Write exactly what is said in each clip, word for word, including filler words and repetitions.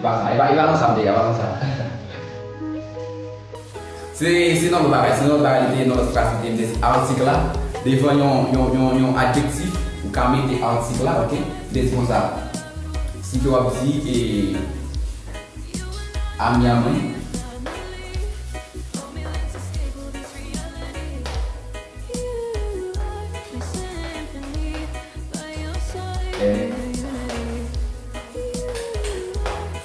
Pa sa, e pa, e pa nan sa m te ye, e pa nan sa. Se, se nan lòt bagay, se nan lòt bagay li te ye, nan lòt fraz li te ye, m te di atik la, devan yon, yon, yon, yon adjektif, ou ka mete atik la, oke? M te di konsa, si ke w ap di, e, ami a mwen, Eh.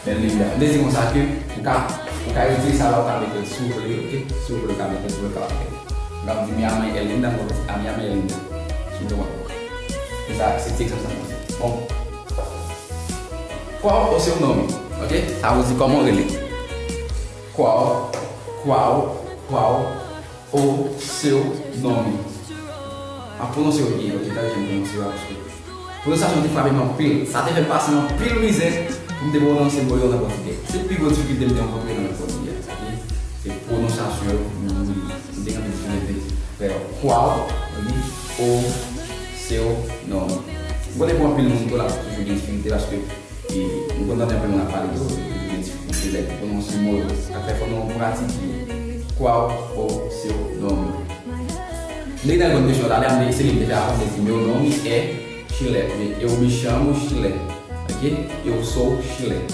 Bèl linda. M te di konsa ke ou ka, ou ka retire sa la, ou ka mete l si w vle, oke? Si w vle, ou ka mete l, si w vle, ou ka pa mete l. M ap di mi ama e linda, mwen di ami a mwen e linda. Si w te konprann. Se sa, se ti egzanp sa m te fè. Bon. Qual o seu nome? Oke? Sa vle di kòman w rele. Qual, qual, qual o seu nome? M ap pwononse yo byen, oke, tande jan m pwononse yo a, paske pwononsyasyon te frape m anpil. Sa te fè m pase anpil mizè pou m te pwononse mo yo nan pòtigè. Se pi gwo difikilte m te rankontre nan lang pòtigè a, oke? Se pwononsyasyon yo, m, m te gen anpil difikilte. Dayè, qual, li, o, seu nome. M konnen pou anpil moun tou la toujou gen difikilte paske E nou konn tande anpil moun ap pale tou, yo gen difikilte lè pou pwononse mo yo. Sa fè fò nou pratike. Qual o seu nome? M te gen yon kesyon talè, m te, se li m te fè avan, m te di, meu nome é Chile, oubyen eu me chamo Chile, oke? Eu sou Chile.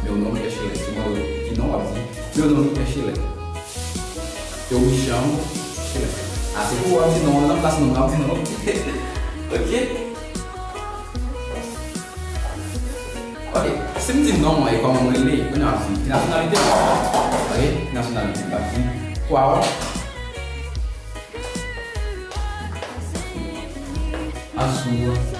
Meu nome é Chile. Si w mande ki non, w ap di, meu nome é Chile. Eu me chamo Chile. A, se pou w ap di non, nan plas non, w ap di non. Oke? Ok, si m di non mwen e kòman mwen rele, kounye a m di, ki nasyonalite w? Ok, ki nasyonalite m? M ap di, qual a sua.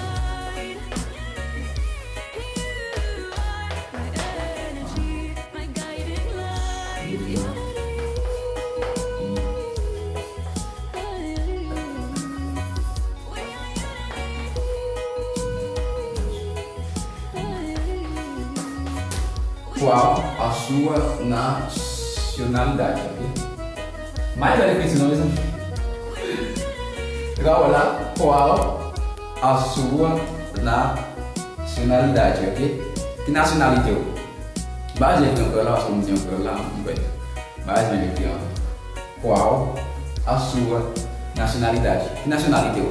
Qual a sua nacionalidade, ok? Mas olha aqui, se não mesmo. Agora, qual a sua nacionalidade, ok? Ki nasyonalite w? M pa jan ekri an kreyòl la, paske m di an kreyòl la, m kwè. M pa jan ekri an. Qual a sua nacionalidade? Ki nasyonalite w?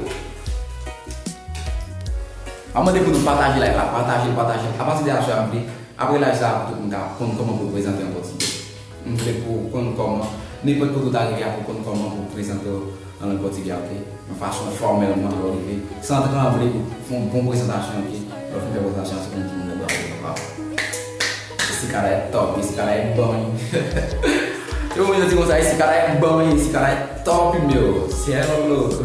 M ap mande pou nou pataje live la, pataje l, pataje l. Apati de aswè a, m vle, apre live sa a, pou tout moun ka konn kòman pou yo prezante an pòtigè. M vle pou w konn kòman, nenpòt kote w ta rive a, pou w konn kòman pou w prezante w nan lang pòtigè a, ok? Yon fason fòmèlman, lè w rive, san tranble, pou fè yon bon prezantasyon, ok? Lè w fin fè prezantasyon an, se konn ki moun yo pral. Esse cara é top, esse cara é bom, hein? Tem um menino de Gonçalves, esse cara é bom, hein? Esse cara é top, meu. Cê é louco.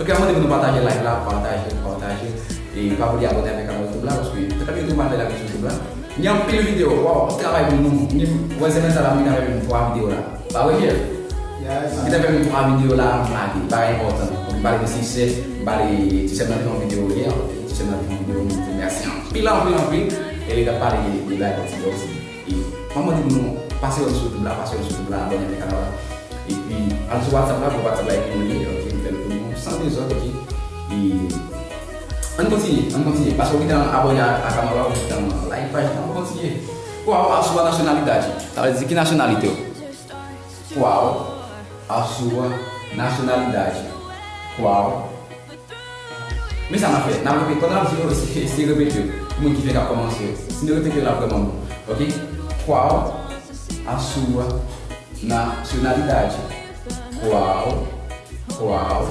Ok, mande pou nou pataje live la, pataje, pataje. E pa bliye abòne avèk kanal YouTube la, paske trè byento m ap fè live sou YouTube la. Gen anpil videyo, waw, travay pou nou. Gen, wè semèn sa la, m gen travay pou nou twa videyo la. Pa vre, Pierre? Yes. M gen travay pou nou twa videyo la, m lage. Bagay enpòtan. M pale de siksè, m pale, ti sè m nan te fè yon videyo yè, ti sè m nan te fè yon videyo, m di mèsi anpil, anpil, anpil. E li t ap pale de, de bagay pòtigè osi. E m ap mande pou nou pase wè m sou YouTube la, pase wè m sou YouTube la, abòne avèk kanal la. Epi, al sou WhatsApp la, pou WhatsApp la, epi nou li, ok, m fè l pou nou, san dezòd, ok. E, ann kontinye, ann kontinye. Paske ou gentan abòne a, a kanal la, ou gentan like paj la, ann kontinye. Qual a sua nacionalidade? Sa vle di, ki nasyonalite w? Qual a sua nacionalidade? Qual Men sa n ap fè, n ap repete, pandan n ap di yo, eseye, eseye repete yo. Pou moun ki fenk ap kòmanse yo. Si nou repete yo, l ap vrèman bon. Ok? Qual a sua nacionalidade? Qual, qual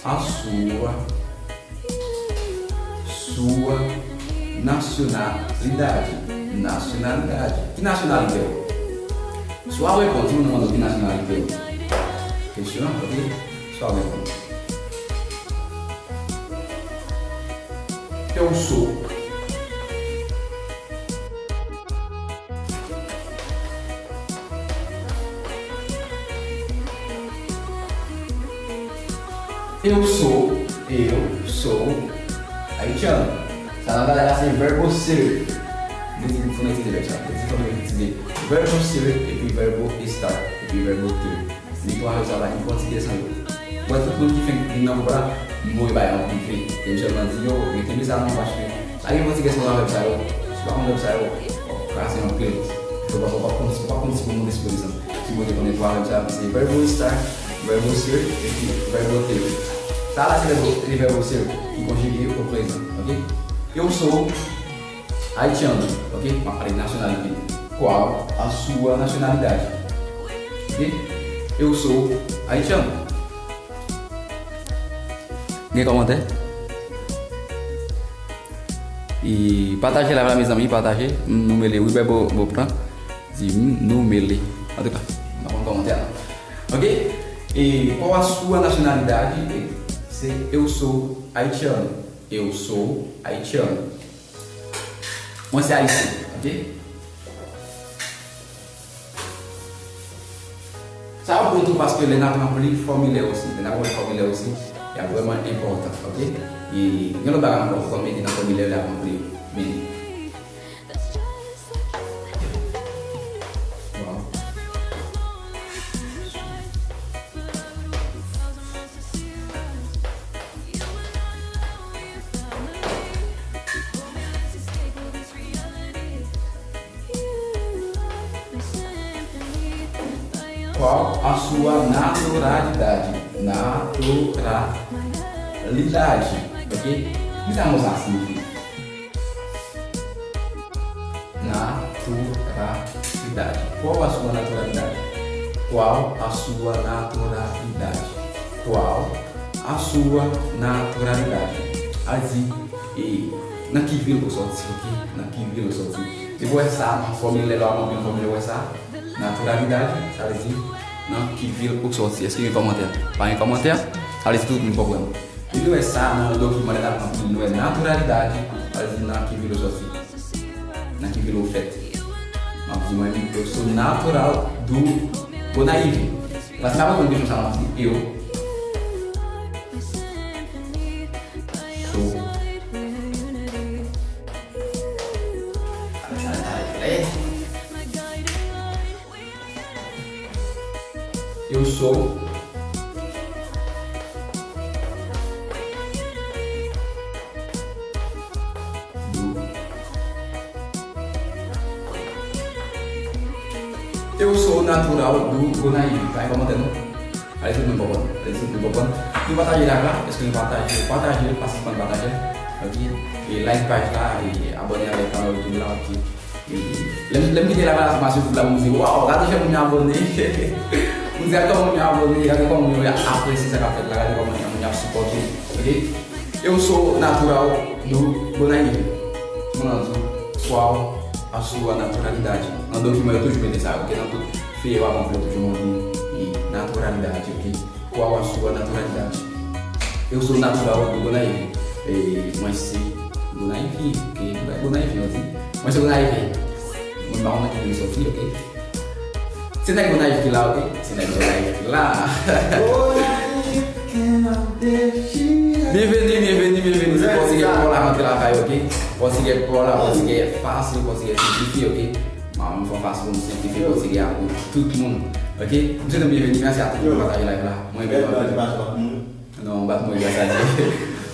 a sua, sua nacionalidade? Nacionalidade. Ki nasyonalite w? Si w ap reponn, si moun nan mande w ki nasyonalite w. Kesyon, ok? Si w ap reponn. Eu sou. Eu sou, eu sou haitiano. Sa nan bagay la se verbo ser. Mwen di fò nou itilize vèb sa. Mwen di fò nou itilize verbo ser epi verbo estar epi verbo ter. Li twa yo sa pa gen pòtigè san yo. Mwen, tout moun ki fenk vin nan gwoup la, m voye bay an prive. E m sèlman di yo, rete mete sa non, paske pa gen pòtigè san vèb sa yo. Si w pa konn vèb sa yo, Pase anpil. Ou pa, ou pa konn, ou pa konn si pou moun espre sa. Si moun te konnen twa vèb sa, se verbo estar, verbo ser, epi verbo ter. Sa la se verbo, se verbo ser ki konjige o prezan, ok? Eu sou haitiano, ok? M ap pale de nasyonalite. Qual a sua nacionalidade? Ok? Eu sou haitiano. Gen kòmantè? E pataje live la, mezanmi, pataje. Nou mele, wi, bè, bo, bo pran. Di, hmm, nou mele. Antouka, m pa konn kòmantè la. Ok? E qual a sua nacionalidade? Se eu sou haitiano. Eu sou haitiano. Mwen se ayisyen, ok? Sa yo bon tou paske lè n ap ranpli fòmilè osi, lè n ap ranpli fòmilè osi, y ap vrèman enpòtan, ok? E gen lòt bagay ankò, fò mete nan fòmilè lè ap ranpli yo. Men, bon. Qual a sua naturalidade? Naturalidade. Ok? Kisa mo sa siyifi? Naturalidade. Qual a sua naturalidade? Qual a sua naturalidade? Qual a sua naturalidade? A di, e, nan ki vil ou sòti, ok? Nan ki vil ou sòti? Depi w wè sa nan fòmilè, lè w ap ranpli fòmilè, w wè sa, naturalidade, sa vle di nan ki vil ou sòti. Èske gen kòmantè? Pa gen kòmantè, sa vle di tout moun konprann. Depi w wè sa nan yon dokiman, lè n ap ranpli, nou wè naturalidade, sa vle di nan ki vil ou sòti. Nan ki vil ou fèt. M ap di mwen menm, eu sou natural do Gonayivi. Paske m ap reponn kesyon sa, m ap di eu sou. Eu sou do. Eu sou natural do Gonayivi. Pa gen kòmantè non. Alè, tout moun konprann. Alè, tout moun konprann. Nou pataje live la. Èske nou pataje? Pataje l, pa sispann pataje l. Ok? E like paj la, e abòne avèk kanal YouTube la, ok? E lè m, lè m kite live la, se pase YouTube la, m di, waw, gade jan moun yo abòne. M di, gade kòman moun yo abòne, gade kòman moun yo apresye sa k ap fèt la, gade kòman moun yo ap sipòte. Ok? Eu sou natural do Gonayivi. Mwen an di, qual a sua naturalidade? Nan dokiman yo toujou mete sa, ok? Nan tout feyè w ap ranpli yo toujou mande naturalidade, ok? Qual a sua naturalidade? Eu sou natural do Gonayivi. E mwen se Gonayivi, ok? Mwen Gonayivi, ok? Mwen se Gonayivi. Mwen pa konn ki moun soti, ok? Se nèg Gonayiv ki la, ok? Se nèg Gonayiv ki la. Byenveni, byenveni, byenveni. Se Pòtigè Paw la rantre lakay, ok? Pòtigè Paw la, Pòtigè fasil, Pòtigè senplifye, ok? Mwen menm fò fasil pou m senplifye Pòtigè a pou tout moun, ok? M swete nou byenveni, mèsi a tout moun ki pataje live la. Mwen renmen anpil. Non, m pa t mouri gras a Dye.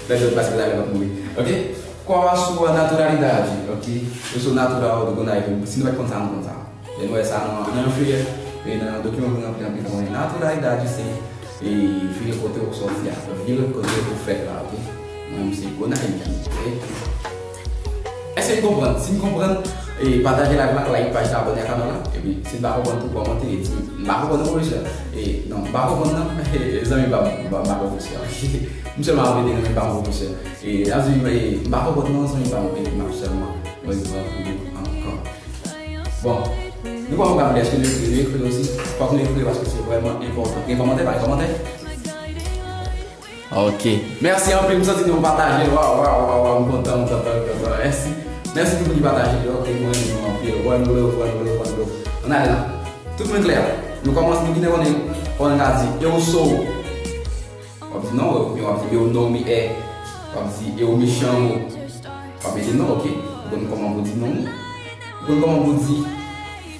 Lè zòt pase la, yo pa t mouri. Ok? Qual a sua naturalidade? Ok? Eu sou natural do Gonayiv. Si nou pa t konn sa, nou konn sa. Lè nou wè sa nan, nan yon feyè, e nan yon dokiman pou ranpli, ranpli, konnen naturalidade se, e, vil kote ou sòti a, vil kote ou fèt la, ok? Mwen menm se Gonayiv, ok? Èske n konprann? Si n konprann, e, pataje live la, like paj la, abòne ak kanal la. Epi, si n pa konprann tou, kòmante, e di, "M pa konprann non, pwofesè." E, non, m pa konprann non, e, zanmi pa m, m pa, m pa pwofesè. M sèlman ap ede nou, men m pa pwofesè. E, zanmi, e, m pa konprann non, zanmi pa m, epi m ap sèlman reponn ou ankò. Bon, nou pa pwogram, èske nou ekri? Nou ekri osi. Fòk nou ekri paske se vrèman enpòtan. Gen kòmantè, pa gen kòmantè? Ok. Mèsi anpil, m santi nou pataje. Waw, waw, waw, waw, m kontan, m kontan, m kontan. Mèsi. Mèsi tout moun ki pataje. Ok, mwen renmen nou anpil. One love, one love, one love. Ann ale la. Tout moun klè. Nou kòmanse, nou gentan konnen, konnen ka di, eu sou. W ap di non, oubyen w ap di meu nome é. W ap di eu me chamo. W ap mete non, ok. Ou konn kòman pou di non. Ou konn kòman pou di,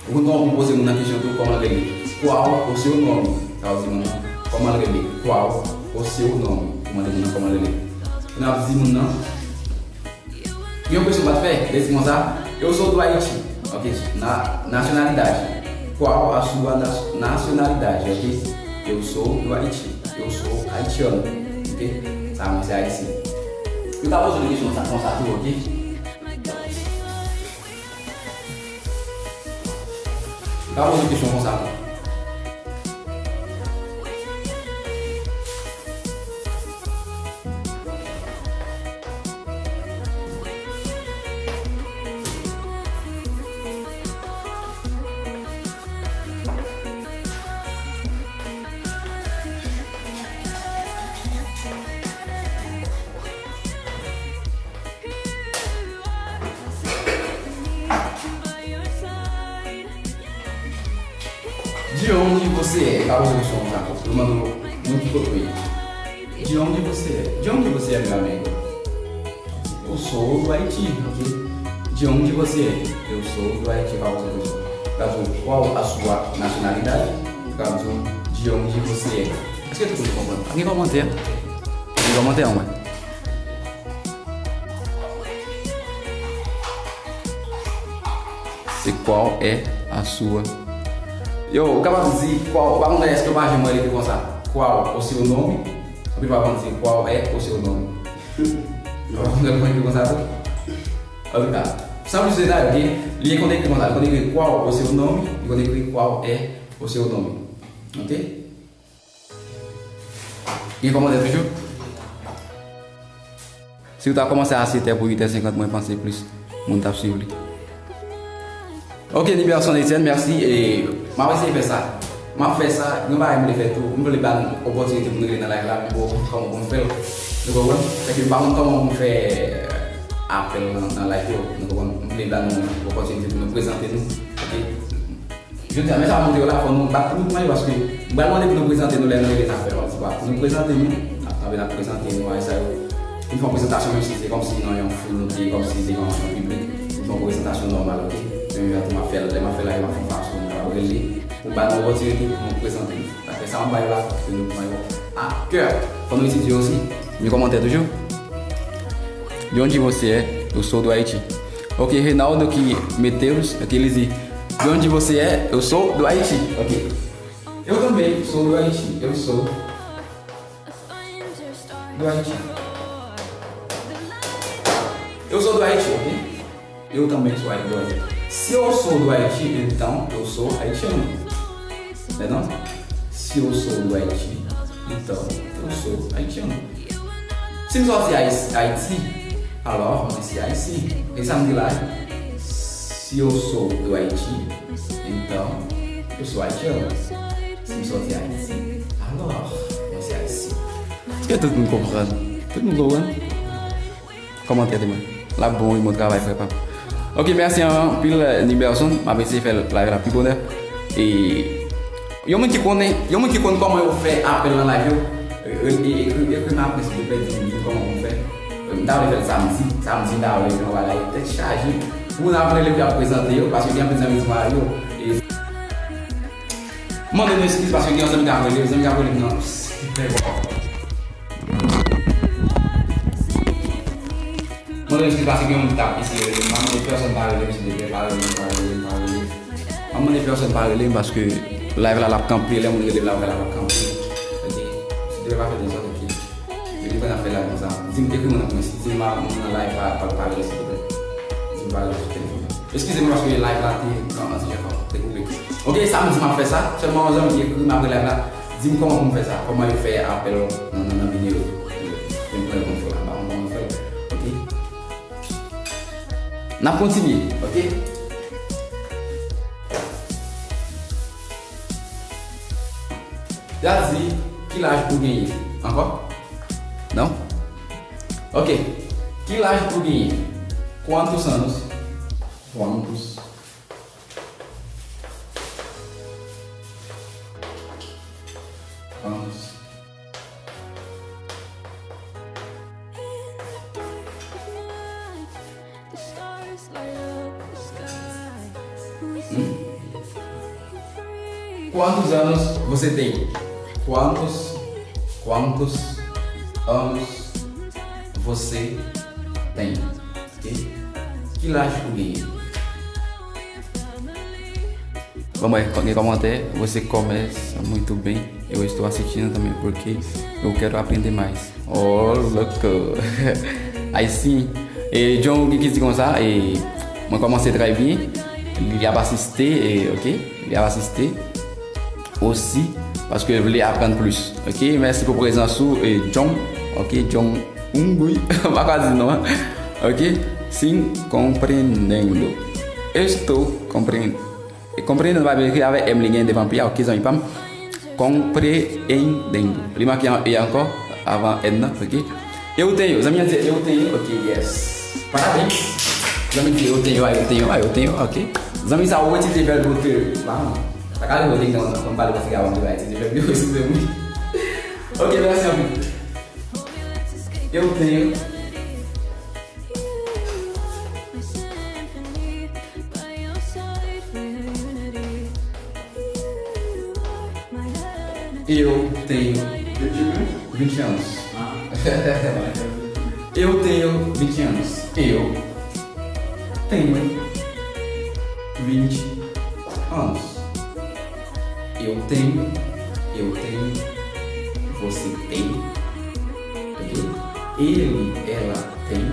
ou konn kòman pou poze moun nan kesyon tou, kòman l rele. Qual o seu nome? Sa w di moun nan, kòman l rele? Qual o seu nome? Ou mande moun nan kòman l rele. Kounye a w ap di moun nan, yon kesyon w pa t fè, lè di konsa, eu sou do Haiti. Ok, Na, nacionalidade. Qual a sua nas, nacionalidade, ok? Eu sou do Haiti. Eu sou haitiano, ok? Sa, mwen se Ayisyen. Yo ta poze w kesyon sa, konsa tou, ok? Yo ta poze w kesyon konsa tou. De onde você é? Yo pa poze kesyon konsa. Yo mande w moun ki kote w ye. De onde você é? De onde você é, meu amigo? Eu sou do Haiti, ok? De onde você é? Eu sou do Haiti, pa poze kesyon. Yo ka di w, qual a sua nacionalidade? Yo ka di w, de onde você é? Èske tout moun konprann? Pa gen kòmantè. Pa gen kòmantè anmwey. Se qual é a sua. Yo, ou kapab di qual, ou pa konnen èske ou pa janm wè li ekri konsa. Qual o seu nome? Anpil fwa konn di qual é o seu nome. Ou pa konnen li ekri konsa tou. Antouka, san plis detay, ok? Li konn ekri konsa, li konn ekri qual o seu nome, li konn ekri qual é o seu nome. Ok? Gen kòmantè toujou? Si w ta kòmanse a sèt è pou uit è senkant, mwen panse plis moun t ap swiv li. Ok, Niberson Etienne, mèsi. E m ap eseye fè sa. M ap fè sa. Gen yon bagay m vle fè tou. M vle ba nou opòtinite pou nou rele nan live la, men m poko konn kòman pou m fè l. Nou konprann? Sèke m pa konn kòman pou m fè apèl nan, nan live yo. Nou konprann? M vle ba nou opòtinite pou nou prezante nou. Ok? Jodi a, men sa m montre yo la, fò nou bat pou nou pou manje, paske m pral mande pou nou prezante nou lè nou rele zafè yo, ti pa. Pou nou prezante nou, ap kanpe n ap prezante nou, bagay sa yo. Nou fè yon prezantasyon, menm si se kòmsi nan yon foul, nou te kòmsi devan yon piblik, nou fè yon prezantasyon nòmal, ok? Menm jan tou m ap fè l, lè m ap fè live, m ap fè yon fason, m ap rele, pou ba nou opòtinite pou nou prezante nou. Sa fè sa m ap ba yo la, paske nou pran yo a kè. Fò nou etidye yo osi. Gen kòmantè toujou? De onde você é? Eu sou do Haiti. Ok, Reinaldo que Medeiros, ok, ele diz, de onde você é? Eu sou do Haiti. Ok. Eu também sou do Haiti. Eu sou do Haiti. Eu sou do Haiti, ok? Eu também sou do Haiti. Se eu sou do Haiti, então eu sou haitiano. Né não? Se eu sou do Haiti, então eu sou haitiano. Se m sòti Ayis-, Ayiti, alò mwen se Ayisyen. E sa m di la, si yo sou do Ayiti, entan yo sou ayisyen. Si m sòti Ayiti, alò mwen se Ayisyen. Èske tout moun konprann? Tout moun konprann? Kòmantè de mwen. L ap bon, wi, bon travay, frè pa m. Ok, mèsi anpil, Niberson. M ap eseye fè live la pi bonè. E yon moun ki konnen, yon moun ki konn kòman yo fè apèl nan live yo, e, e, e, ekri, ekri m apre, silvouplè, di m, di m kòman pou m fè. E, m ta vle fè l samdi. Samdi, m ta vle fè yon bagay tèt chaje. Pou moun ap rele, pou y ap prezante yo, paske gen anpil zanmi ki mare yo. E, m mande nou eskiz, paske gen yon zanmi k ap rele, zanmi k ap rele m nan, se trè bon. Mwen eskiz paske gen moun ki t ap eseye rele m. M ap mande pèsonn pa rele m, silvouplè, pa rele m, pa rele m, pa rele m. M ap mande pèsonn pa rele m paske live la l ap kanpe, lè moun rele m, live la p ap kanpe. Ok? Silvouplè, pa fè de zòd, ok? Depi lè n ap fè live konsa, di m, ekri mwen nan kòmantè, di m a, moun nan live pa, pa, pa rele, silvouplè. Di m pa rele sou telefòn nan. Eskize mwen paske live la te pran an ti jan fò, te koupe. Ok, samdi m ap fè sa, sèlman yon zanmi ki ekri m apre live la, di m kòman pou m fè sa, kòman yo fè apèl nan, nan, nan vini yo. Yo, yo pran l konn fè la, m pa konn kòman fè l. Ok? N ap kontinye, ok? Jazzy, ki laj ou genyen? Ankò? Non? Ok. Ki laj ou genyen? Quantos anos? Quantos? Anos? Hum? Quantos anos você tem? Quantos, quantos anos você tem? Ok? Ki laj ou genyen? Vamos ver, qualquer comentário, você começa muito bem. Eu estou assistindo também porque eu quero aprender mais. Oh, louco! Aí sim. E John, ki ki di konsa? E mwen kòmanse trè byen. Li ap asiste, e, ok? Li ap asiste osi, paske l vle aprann plis. Ok? Mèsi pou prezans ou, e, John. Ok? John Ungui. M pa ka di non an. Ok? Sim, compreendendo. Estou compreendendo. E compreendendo pa byen ekri avèk M li gen devan pi a, ok, zanmi pa m. Compreendendo. Li manke yon E ankò avan N nan, ok. Eu tenho, zanmi an di eu tenho, ok, yes. Parabéns. Zanmi di eu tenho, ah, eu tenho, ah, eu tenho, ok. Zanmi sa ou itilize vèb yo trè, pa m. Sa ka rive ou te gen yon pale pòtigè avan m te ba itilize vèb yo, eskize m. Ok, mèsi anpil. Eu tenho. Eu tenho vinte anos. Eu tenho vinte anos. Eu tenho vinte anos. Eu tenho, eu tenho, você tem, ok? Ele, ela tem,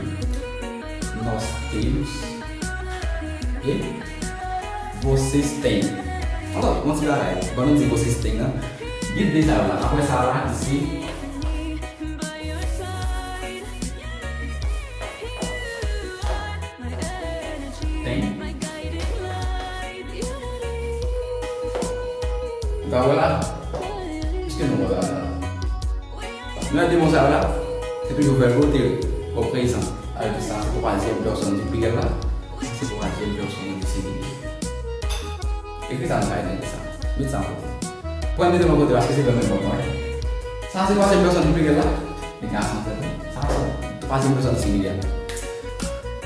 nós temos, ok? Vocês têm. Alò, yon ti bagay, pandan m di vocês têm nan, gen de sa yo la. Apre sa la, isi, tem. Ou ka wè la? Èske nou wè la? Nou wè de mo sa yo la? Se toujou vèb yo te o prezan. Sa vle di sa se twazyèm pèsòn di pliryèl la. Sa se twazyèm pèsòn di singilye. Ekri sa nan kay la, ekri sa. Met sa an kote. Pran mete bò kote paske se vrèman enpòtan, wi. Sa se twazyèm pèsòn di pliryèl la. Li gen aksan fèt, wi. Sa se twazyèm pèsòn di singilye a.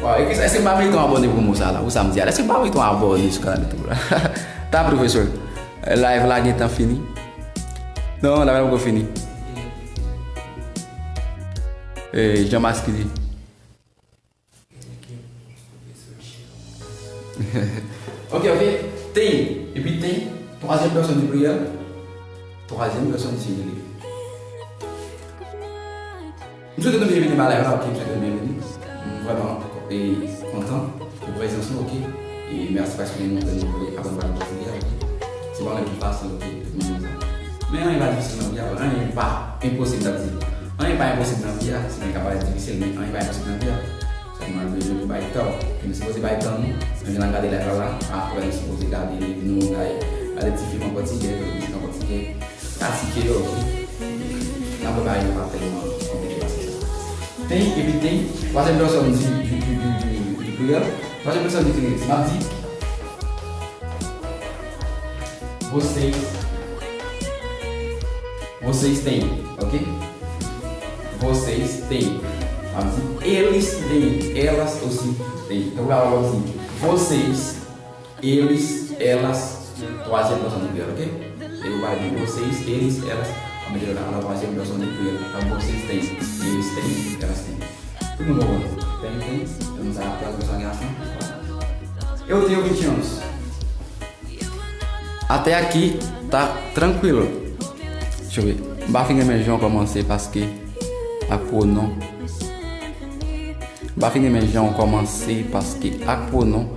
Waw, ekri sa, èske m pa merite yon abòne pou mo sa la? Ou sa m di a la? Èske m pa merite yon abòne sou kanal YouTube la? Ta pwofesè. Live la gentan fini. Non, live la poko fini. Eh, Jean Masquidi. Ok, ok. Tem. Epi tem, twazyèm pèsòn di pliryèl, twazyèm pèsòn di singilye. M swete nou byenveni ba live la, ok, m swete nou byenveni. M vrèman, e, kontan pou prezans nou, ok. E mèsi paske nou te nou vle aprann pale pòtigè, ok. Se pa yon ki fasil, ok, tout moun konn sa. Men anyen pa difisil nan vi a, anyen pa enposib, sa vle di. Anyen pa enposib nan vi a, se gen ka parèt difisil, men anyen pa enposib nan vi a. Sèlman nou bezwen pou bay tan. E nou sipoze bay tan nou, nou vin al gade live la, apre nou sipoze gade liv nou, gade, gade ti fim an pòtigè, gade mizik an pòtigè. Pratike yo, ok? N ap prepare yo pa tèlman konplike pase sa. Tem, epi tem, twazyèm pèsòn di, di, di, di, di, di pliryèl. Twazyèm pèsòn di pliryèl. Si m ap di, vocês, vocês têm, ok? Vocês têm. M ap di, eles têm, elas aussi têm. Tankou la w ap di, vocês, eles, elas, twazyèm pèsòn di pliryèl, ok? E ou pale de vocês, eles, elas, an mete yo nan twazyèm pèsòn di pliryèl. Tankou vocês têm, eles têm, elas têm. Tout moun konprann? Têm, têm, se moun sa ap pran pèsòn gason. Eu tenho vinte anos. Até aqui tá tranquilo. Deixa eu ver. M pa fin renmen jan w kòmanse paske ak pwonon. M pa fin renmen jan w kòmanse paske ak pwonon.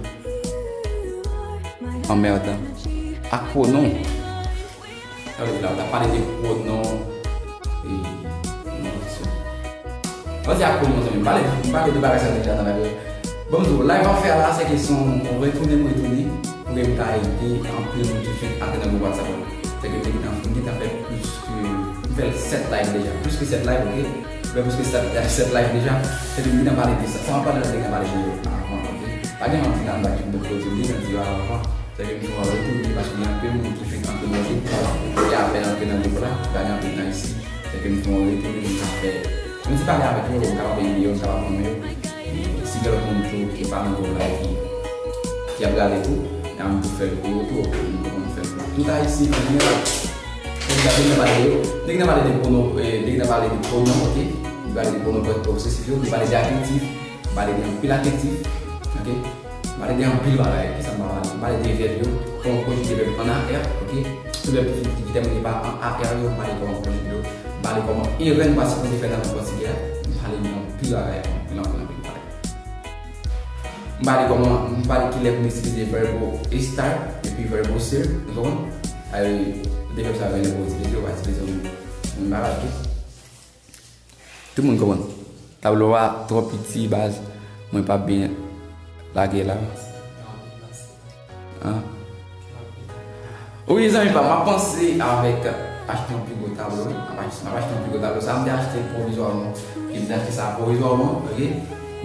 Anmèdan. Ak pwonon. Sa vle di la, w t ap pale de pwonon. E, non, se, ann di ak pwonon, zanmi. M pale, m pale de bagay sa deja nan live yo. Bon, m di w, live m ap fè a la, se ke se yon retounen m retounen pou ke m ka ede anpil moun ki fenk antre nan gwoup WhatsApp la. Se ke m te gentan, m gentan fè plis ke, m fè sèt live deja. Plis ke sèt live, ok? Fè plis ke sèt, sèt live deja. Se ke m gentan pale de sa. Sa m ap pale la, m te gentan pale de yo avan, ok? Pa gen anpil nan bagay ki m te pwodui, m te gentan di yo avan. Se ke m tou an retounen paske gen anpil moun ki fenk antre nan gwoup la, ki apèn antre nan gwoup la, ki pa gen anpil tan isi. Se ke m tou an retounen, m ka fè yon ti pale avèk yo, m kapab ede yo, m kapab fòme yo. E si gen lòt moun tou ki pa nan gwoup la ki, ki ap gade tou, y a m tou fè l pou yo tou, ok, m tou konn fè l pou tout Ayisyen an jeneral. Fòk m ta vin nan pale de yo. Nèg nan pale de pwono, eh, nèg nan pale de pwonon, ok? Li pale de pwonon posesif yo, li pale de adjektif, li pale de anpil adjektif, ok? M pale de anpil bagay, kisa m pa pale? M pale de vèb yo, kòman konjige vèb an A R, ok? Tout vèb ki, ki, ki tèmine pa an A R yo, m pale kòman konjige yo. M pale kòman Eren pa sipoze fè nan lang pòtigè a. M pale de anpil bagay, anpil, anpil, anpil bagay. M pale kòman, m pale kilè pou m itilize verbo estar epi verbo ser, nou konprann? Ay, de vèb sa yo, lè pou itilize, ou pa itilize, ou menm bagay, ok? Tout moun konprann. Tablo a twò piti, baz. Mwen pa byen lage la. An? Wi, zanmi pa m, m ap panse avèk achte yon pi gwo tablo, wi. M ap achte, m ap achte yon pi gwo tablo. Sa a, m te achte l pwovizwaman. E m te achte sa pwovizwaman, ok?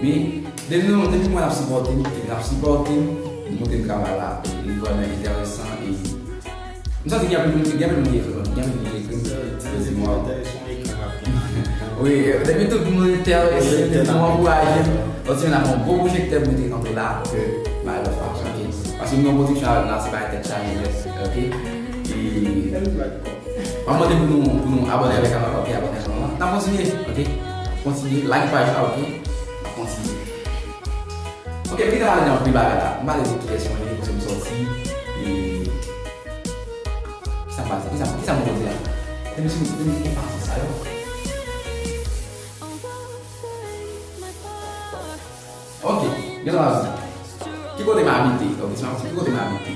Men, depi nou, depi mwen ap sipòte m, depi n ap sipòte m, nou montre m travay la. E li vrèman enteresan, e m santi gen anpil moun, gen anpil moun ki ekri m, gen anpil moun ki ekri m, yo di mwen. Wi, depi tout moun enterese, depi moun ankouraje m, yon ti moun ap yon gwo pwojektè pou mete kanpe la, ke bay lòt fwa, ok? Paske nou nan pwodiksyon avè m la, se pa tèt chaje nèt, ok? E, m ap mande pou nou, pou nou abòne avèk kanal la, ok? Abòne avèk kanal la. N ap kontinye, ok? Kontinye, like paj la, ok? N ap kontinye. Ok, m gentan pale de anpil bagay la. M pale de kiyès mwen ye, kote m sòti, e kisa m pase, kisa, kisa m koze a? Tèm sou, tèm efase sa yo. Ok, gentan la di. Ki kote m abite? Ok, se yon ti ki kote m abite.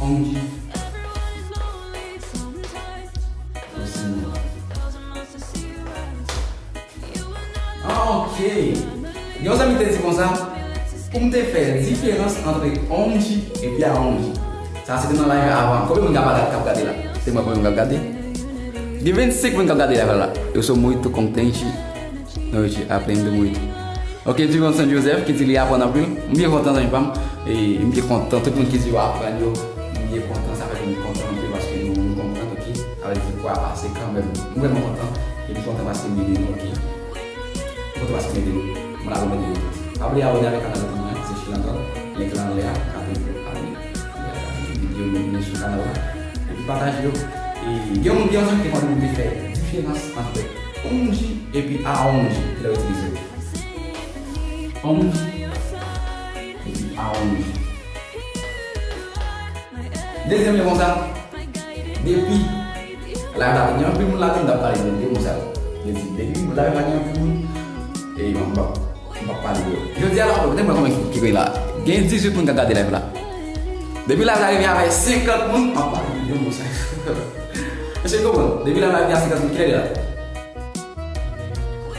Onji. Osi. Ah, ok. Gen yon zanmi te di konsa, pou m te fè diferans ant onji epi aonji. Sa se te nan live avan. Konbyen moun k ap gade, k ap gade la? Se mwen konbyen moun k ap gade? Gen vennsenk moun k ap gade live la. Eu sou muito contente. Noite, aprendo muito. Ok, Divan San Joseph ki di li aprann anpil. M byen kontan, zanmi pa m. E m byen kontan, tout moun ki di yo aprann yo. M byen kontan, sa fè m kontan anpil paske nou, nou konprann, ok? Sa vle di kwa pase kanmenm. M vrèman kontan. E m kontan paske m ede nou, ok? M kontan paske m ede nou. Mwen la remèsye nou tout. Pa bliye abòne avèk kanal YouTube mwen, se Chilantan. Link la anlè a, tape pou abòne. Videyo nou, nou sou kanal la. Epi pataje yo. E gen yon, gen yon zanmi ki te mande m te fè diferans ant onji epi aonji lè yo itilize yo. Onji epi aonji. Dezyèm yo konsa, depi live la, gen anpil moun ladan m t ap pale de, de mo sa yo. Yo di, depi live la gen anpil moun, e m ap, m ap pale de yo. Jodi a la, kote mwen konbyen ki, ki gen la? Gen dizuit moun k ap gade live la. Depi live la rive avè senkant moun, m ap pale de mo sa yo. Èske w konprann? Depi live la rive a senkant moun, kilè li la?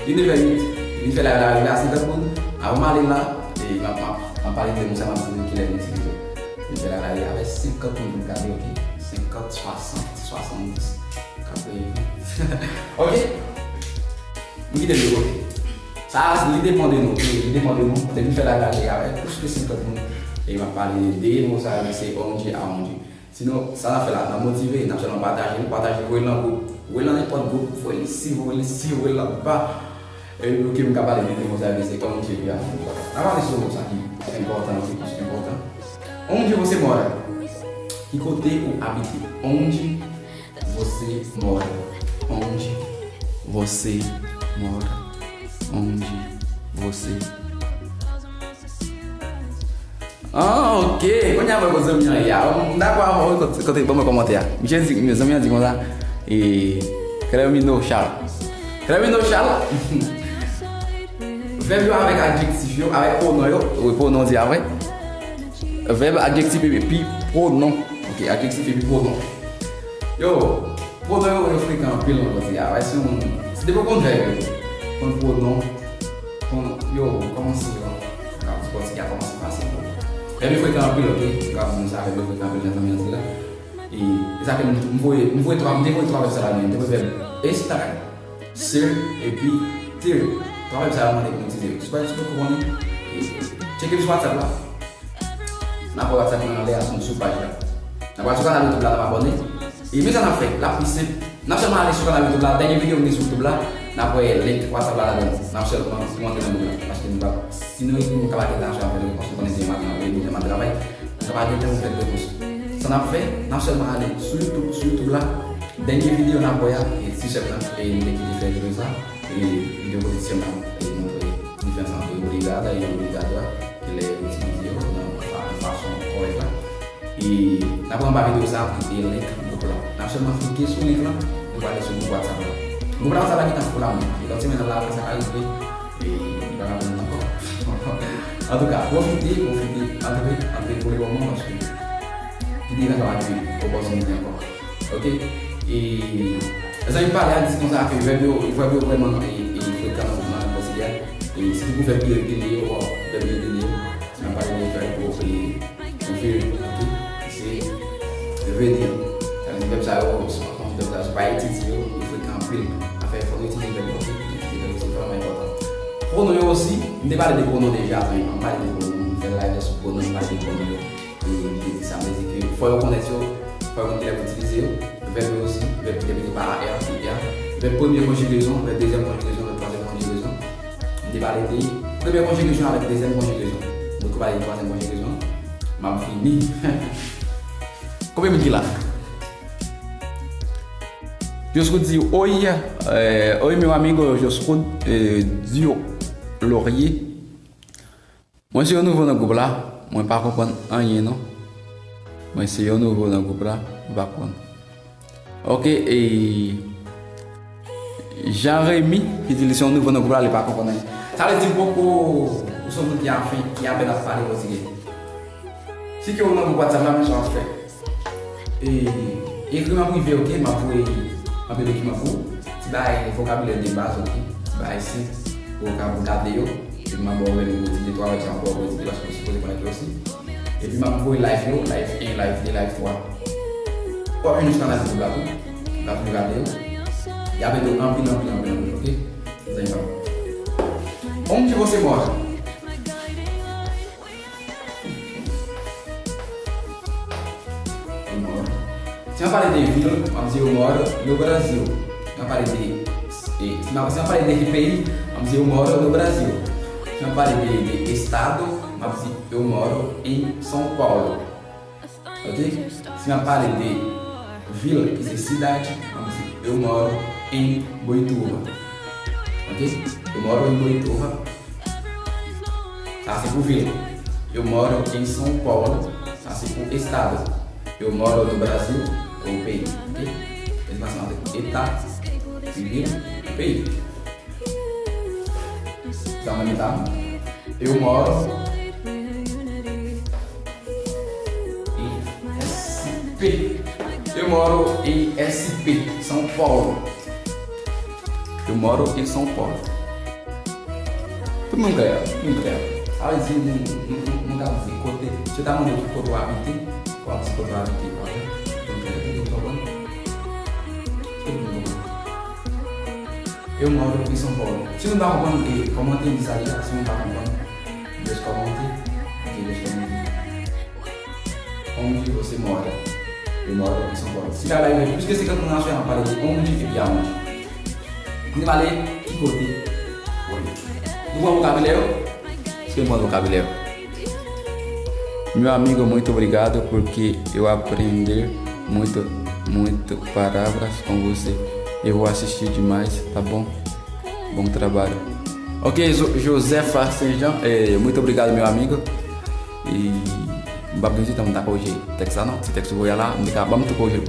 Li nevè uit. Vin fè live la rive a senkant moun. Avan m ale la, e m ap, m ap, m ap pale de moun sa, m ap di nou kilè nou itilize. Vin fè live la rive avè senkant moun pou gade, ok? Senkant, swasant, swasanndis, katreven. Ok? M kite l de kote. Sa a, li depann de nou, ok? Li depann de nou. Depi fè live la rive avè plis ke senkant moun. E m ap pale de mo sa yo, se onji aonji. Sinon, sa n ap fè la, n ap motive, n ap sèlman pataje l, pataje, voye l nan gwoup, voye l nan nenpòt gwoup, voye l isi, voye l isi, voye l anba. E nou ki m ka pale de mo sa, se onde viagens. N ap pale sou sa ki enpòtan, ki plis enpòtan. Onde você mora? Ki kote ou abite? Onde você mora? Onde você mora? Onde você Ah, ok. Kounye a mwen wè kot zanmi an ye a. M dakò avè w, kote, kote, ban mwen kòmantè a. Misye di, zanmi an di konsa, e, Clermino Charles. Clermino Charles, vèb yo avèk adjektif yo, avèk pwonon yo, wi, pwonon di a vre. Vèb, adjektif epi pwonon. Ok, adjektif epi pwonon. Yo, Pwonon yo, yo frekan anpil nan pòtigè a. Wè, si yon moun, si depi w konn vèb yo, konn pwonon, konn, yo, kòmanse yo, nan pòtigè a kòmanse fasil pou ou. Vèb yo frekan anpil, ok? M ka di nou sa, vèb yo frekan anpil nan zanmi an di la. E, e sa fè m, m voye, m voye twa, m te voye twa vèb sa la, men m te voye vèb estar, ser, epi ter. Twa vèb sa yo mande pou nou itilize yo. Si w pa, si w poko konnen, e, tcheke m sou WhatsApp la. N ap wè WhatsApp mwen anlè a sou, sou paj la. N ap wè sou kanal YouTube la, n ap abòne. E men sa n ap fè, l ap pi senp. N ap sèlman ale sou kanal YouTube la, dènye videyo m gen sou YouTube la, n ap wè link WhatsApp la ladan l. N ap sèlman pou antre nan gwoup la. Paske nou pa, si nou ekri m, m ka pa gen tan ap fè repons, nou konnen se maten an, m ap travay. M ka pa gen tan pou fè repons. Sa n ap fè, n ap sèlman ale sou YouTube, sou YouTube la, dènye videyo n ap wè a, e ti sè m nan, e m te kite fè videyo sa, e videyo kote ti sè m nan. diferans ant obrigado e obrigado a, ki lè yo itilize yo nan fa-, nan fason kòrèk la. E n ap anba videyo sa a pou te link gwoup la. N ap sèlman klike sou link lan, nou prale sou gwoup WhatsApp la. Gwoup la WhatsApp la gentan fou la menm. E lòt semèn nan la, sa ka rive, e li pa ka vin ankò. Antouka, pwofite, pwofite, antre, antre pou le moman paske ki deja sa va gen opòtinite ankò. Ok? E zanmi pale a di konsa ke vèb yo, vèb yo vrèman e, e frekan nan, nan Pòtigè. E sitou pou vèb iregilye yo, vèb iregilye yo. Si n ap pale de vèb yo, e, yon vèb, ok? Se vèb yo. Sa vle di vèb sa yo, se pa konn vèb sa yo, se pa itilize yo, yo frekan anpil. Afè, fò nou itilize vèb yo, ok? Itilize vèb yo, se vrèman enpòtan. Pwonon yo osi, m te pale de pwonon deja, zanmi, m pale de pwonon, m fè live sou pwonon, m pale de pwonon yo. E, e sa vle di ke fò yo konèt yo, fò yo konn kilè pou itilize yo. Vèb yo osi, vèb ki debite pa er, er. Vèb premye konjigezon, vèb dezyèm konjigezon, vèb twazyèm konjigezon. M te pale de premye konjigezon avèk dezyèm konjigezon. Mwen tou pale de twazyèm konjigezon. M ap fini. Konbyen moun ki la? Joscoud di, oi, eh, oi, meu amigo Joscoud, eh, Dio Laurier. Mwen se yon nouvo nan gwoup la, mwen pa konprann anyen non. Mwen se yon nouvo nan gwoup la, mwen pa konprann. Ok, e Jean Remy ki di li se yon nouvo nan gwoup la, li pa konprann anyen. Sa vle di poko, ou se yon moun ki afen, ki apèn ap pale pòtigè. Si ke ou nan gwoup WhatsApp la, men sa w ap fè. E, ekri m an prive, ok? M ap voye anpil dokiman pou ou. Ti bagay vokabilè de baz, ok? Ti bagay senp pou w ka gade yo. Epi m ap ba w lè nou ti de twa lòt jan pou w ti de paske w sipoze konèkte osi. Epi m ap voye live yo, live en, live de, live twa. W ap jwenn yo sou kanal YouTube la tou. W ap toujou gade yo. Y ap ede w anpil, anpil, anpil, anpil, ok? Zanmi pa m. Onde você mora? Eu moro. Si mwen pale de vil, m ap di eu moro no Brasil. Si mwen pale de, eh, si mwen, si mwen pale de ki peyi, m ap di eu moro no Brasil. Si mwen pale de, de estado, m ap di eu moro em São Paulo. Ok? Si mwen pale de vil, ki se sidade, m ap di eu moro em Boituva. Ok? Eu moro em Boituva. Sa se pou vil. Eu moro em São Paulo. Sa se pou estado. Eu moro no Brasil, ou peyi. Ok? Diferans ant eta, vil, peyi. Sa mwen eta. Eu moro em S P. Eu moro em S P, São Paulo. Eu moro em São Paulo. Tout moun klè, tout moun klè. Sa vle di nou, nou, nou, nou ka di kote. Si yo ta mande w ki kote w abite, w ap di kote w abite, ok? Tout moun klè, tout moun konprann? Tout moun konprann? Eu moro em São Paulo. Si nou pa konprann, e, kòmante li sa li la, si nou pa konprann, just kòmante, ok, just kòmante. Onde você mora? Eu moro em São Paulo. Si la la gen plis ke senkant moun aswè, n ap pale de onde epi aonde. Nou pale ki kote. Nou pran vokabilè yo? Èske nou pran vokabilè yo? Meu amigo, muito obrigado porque eu aprender muito, muito palavras com você. Eu vou assistir demais, tá bom? Bom trabalho. Ok, Jo-, Joseph Saint Jean, eh, muito obrigado, meu amigo. E m p ap gen ti tan pou m ta korije tèks la non. Ti tèks ou voye a la, m te ka ban m tou korije.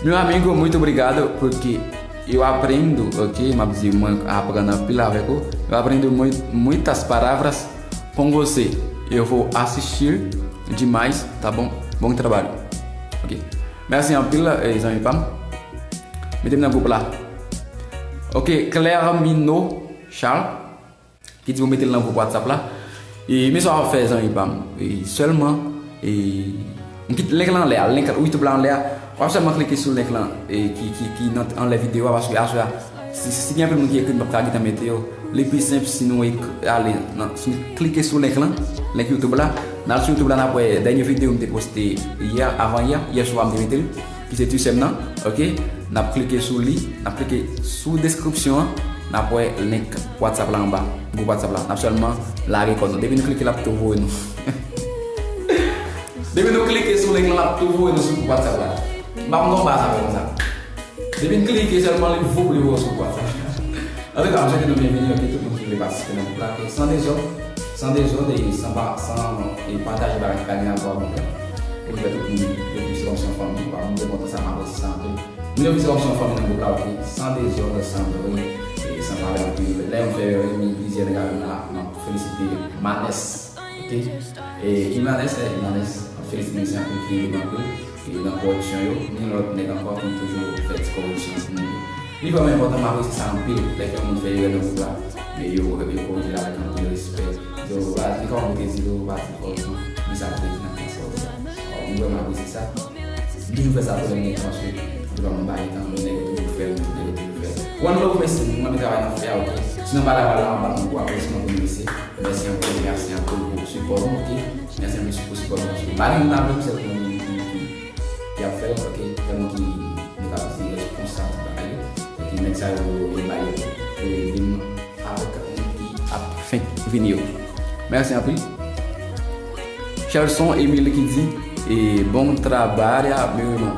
Meu amigo, muito obrigado, porque eu aprendo, ok? M ap di mwen aprann anpil avèk ou. Eu aprendo mui-, muitas palavras com você. Eu vou assistir demais, tá bom? Bom trabalho. Ok. Mèsi anpil, eh, zanmi pa m. Mete m nan gwoup la. Ok, Clermino Charles, ki di pou mete l nan gwoup WhatsApp la. E, men sa w ap fè, zanmi pa m. E, sèlman, e, m kite link lan anlè a, link YouTube la anlè a. W ap sèlman klike sou link lan, e, ki, ki, ki nan, anlè videyo a, paske aswè a, si, si gen anpil moun ki ekri, m p ap ka gentan mete yo. Li pi senp si nou ek-, ale nan, si nou klike sou link lan, link YouTube la. N al sou YouTube la, n ap wè dènye videyo m te poste yè, avan yè, yè swa m te mete l, ki se Tisèm nan, ok? N ap klike sou li, n ap klike sou deskripsyon an, n ap wè link WhatsApp la anba, gwoup WhatsApp la. N ap sèlman lage kò nou. Depi nou klike, l ap tou voye nou. Depi nou klike sou link lan, l ap tou voye nou sou gwoup WhatsApp la. M pa konn kòman sa fè konsa. Depi n klike sèlman, li voup, li voye sou gwoup WhatsApp. Antouka, m swete nou byenvini, ok, tout moun ki vle patisipe nan gwoup la, ke san dezòd, san dezòd e san pa, san, e pataje bagay ki pa gen rapò ak gwoup la. Pou fè tout moun yo viv se kòmsi yon fanmi, w ap montre kontan sa, m apresye sa anpil. Moun yo viv se kòmsi yon fanmi nan gwoup la, oke? San dezòd, san bri, e san pale anpil. Lè yon fè erè, gen plizyè nèg avè m la, m ap felisite Manès, oke? E Imanès, e Imanès, m ap felisite misye anpil, ki ede m anpil. E nan koreksyon yo, gen lòt nèg ankò ki toujou fè ti koreksyon pou moun yo. Li vrèman enpòtan, m apresye sa anpil, lè ke yon moun fè erè nan gwoup la, men yo, yo korije l avèk anpil respè. Yo, baz, li kòman pou te di l, ou pa di l kòrektman, men sa pou te di nan klas sa, ou di sa. Alò, m vrèman apresye sa. Toujou fè sa tou lè m gen tan, paske anpil fwa mwen pa gen tan, men nèg yo toujou fè l, nèg yo toujou fè l. One love, mesye, m renmen travay n ap fè a, oke? Si nan bagay la, m ap bat nou pou apresye, m ap remèsye. Mèsi anpil, mèsi anpil pou sipò nou, oke? Mèsi anpil pou sipò nou, paske pa gen moun avè m, sèl moun ki, ki, ki ap fè l, oke? Tèlman ki nou ka konsidere konsa tout bagay yo. Epi nèg sa yo, yo ba yo pou ede m avèk moun ki ap fenk vini yo. Mèsi anpil. Chelson Emile ki di, e, "Bom trabalho, meu irmão."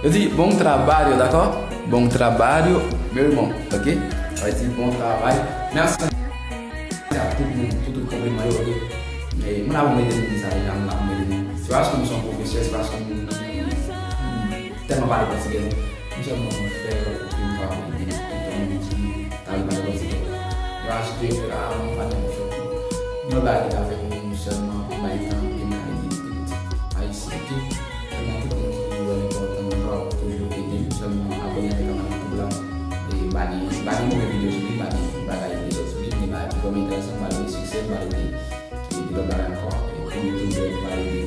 Yo di, "Bom trabalho", dakò? "Bom trabalho, meu irmão", oke? Sa vle di, "Bon travay." Mèsi. Mèsi a tout moun pou tout konpliman yo, oke? E, mwen la pou m ede nou, di sa deja, mwen la pou m ede nou. Se pa paske m se yon pwofesè, se pa paske m, m tèlman pale pòtigè, non. M sèlman konn fè l pou ke m kapab ede tout moun ki ta vle pale pòtigè. Yo achte yo fè, a, mwen pa janm fè pou. Yon bagay ki ta fè pou mwen sèlman, bay tan pou ke m ka ede tout Ayisyen, oke? Sèlman tout moun ki wè l enpòtan, nou kapab toujou ede m, sèlman abòne avèk kanal YouTube la. E ba li, ba li move videyo sou li, ba li bagay dezòd sou li, men bagay ki vrèman enteresan, ba li siksè, ba li de, de lòt bagay ankò. E pou nou toujou pale de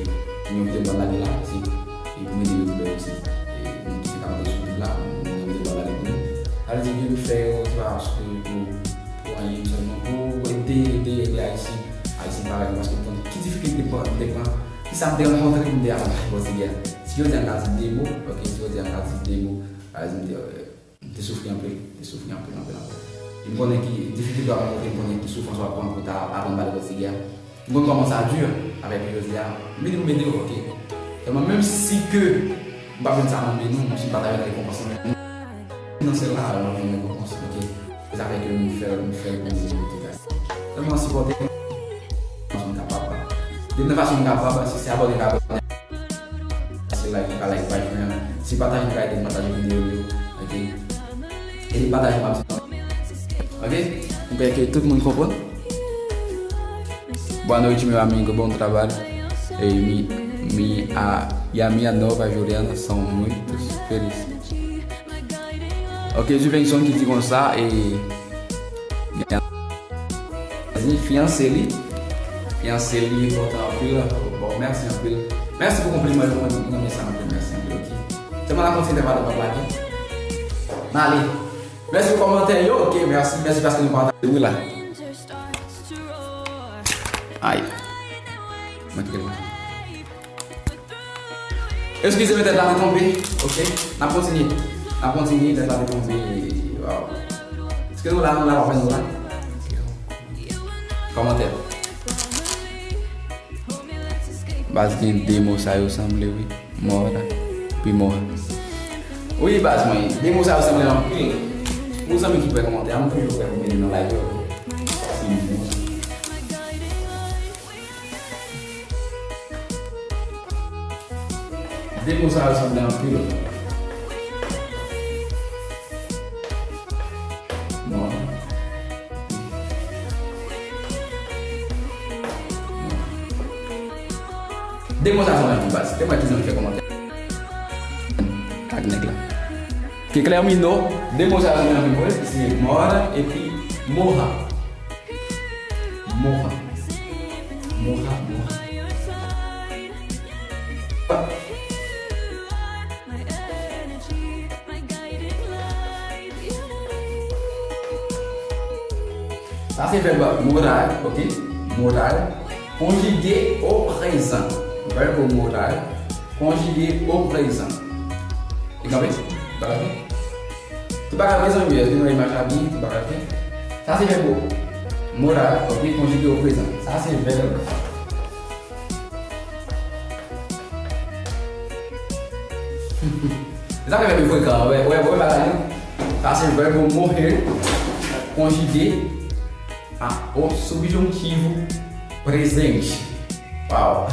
yon videyo m pral lage la, se, e pou m ede youtubè osi. E nou ki fè kampe sou YouTube la, nou gen videyo m pral lage pou nou. Sa vle di videyo m fè yo, se pa paske pou, pou anyen, sèlman pou ede, ede, ede Ayisyen. Ayisyen parèy mwen, paske m konn ki difikilte m pran, m te pran, ki sa m te rankontre pou m te aprann pale pòtigè. Si yo di an ka di de mo, oke, si yo di an ka di de mo, pa egzanp, m te, m te soufri anpil, m te soufri anpil, anpil, anpil. E m konnen ki difikilte w ap rankontre, m konnen ki soufrans w ap pran pou w ta aprann pale pòtigè a. M konn kòman sa di avèk yo jodi a, m vin pou m ede w, oke. Sèlman menm si ke m pa jwenn sa nan men nou, menm si m pa ta jwenn rekonpans nan men nou, nan syèl la, m ap jwenn rekonpans, oke. Se sa fè ke m fè, m fè l pou m ede nou tout. Sèlman sipòte m nan fason m kapab. Depi nan fason m kapab, si se abòne, m ka abòne. Si like, m ka like paj mwen an. Si pataje, m ka ede m pataje videyo m yo. Oke? Ede m pataje, m ap di. Oke? M kwè ke tout moun konprann. Boa noite, meu amigo. Bom trabalho. E mi, mi, a, e a minha nova Juliana são muito felizes. Ok, Juvenson ki di konsa, e, fiyanse li, fiyanse li enpòtan anpil. Bon, mèsi anpil. Mèsi pou konpliman yo, mwen, mwen renmen sa anpil, mèsi anpil, ok. Sèlman n a kontinye fè batay, n ap lage. N ale. Mèsi pou kòmantè yo, ok, mèsi, mèsi paske nou pataje wi la. Ay. Mwen kite l konsa. Eskize m, tèt la te tonbe, ok? N ap kontinye. N ap kontinye, tèt la te tonbe. Waw. Èske nou la, nou la, w ap wè nou la? Kòmantè. Baz, gen de mo sa yo sanble wi. Mora. Epi mora. Wi, baz mwen, de mo sa yo sanble anpil. Pou zanmi ki pè kòmantè, m toujou prè pou m ede nan live yo. Si m bon. De mo sa yo sanble anpil. Mora. De mo sa sanble anpil baz. Te mwen ki zanmi fè kòmantè. Tag nèg la. Ke Clermino, de mo sa sanble anpil pou li, se mora epi moha. Moha. Moha, moha. Sa se vèb moral, ok? Moral. Konjige o prezan. Vèb moral. Konjige o prezan. Li kanpe? Li pa kanpe? Tout bagay prezan wi, èske nou wè imaj la byen? Tout bagay byen? Sa se vèb moral, ok? Konjige o prezan. Sa se vèb. Sa fè vèb yo frekan, wè, wè, wè bagay yo. Sa se vèb mohe, konjige a, o subjuntivo presente. Wow.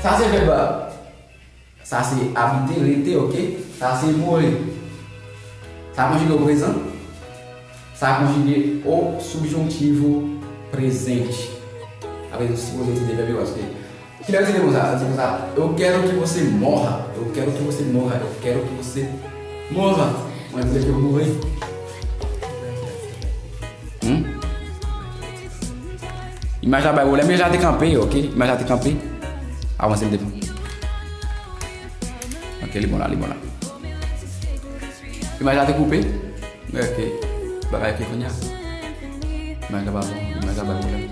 Sa se vèb la. Sa se abite, rete, ok? Sa se more. Sa konjige o prezan. Sa konjige o subjuntivo presente. Apre, nou sipoze itilize vèb yo paske kilè yo di konsa, yo di konsa, eu quero que você morra, eu quero que você morra, eu quero que você morra. Mwen vle ke w mouri. Hmm? Imaj la bay pwoblèm, imaj la te kanpe, ok? Imaj la te kanpe. Avanse l devan. Ok, li bon la, li bon la. Imaj la te koupe. Ok. Bagay ki kounye a. Imaj la pa bon, imaj la bay pwoblèm.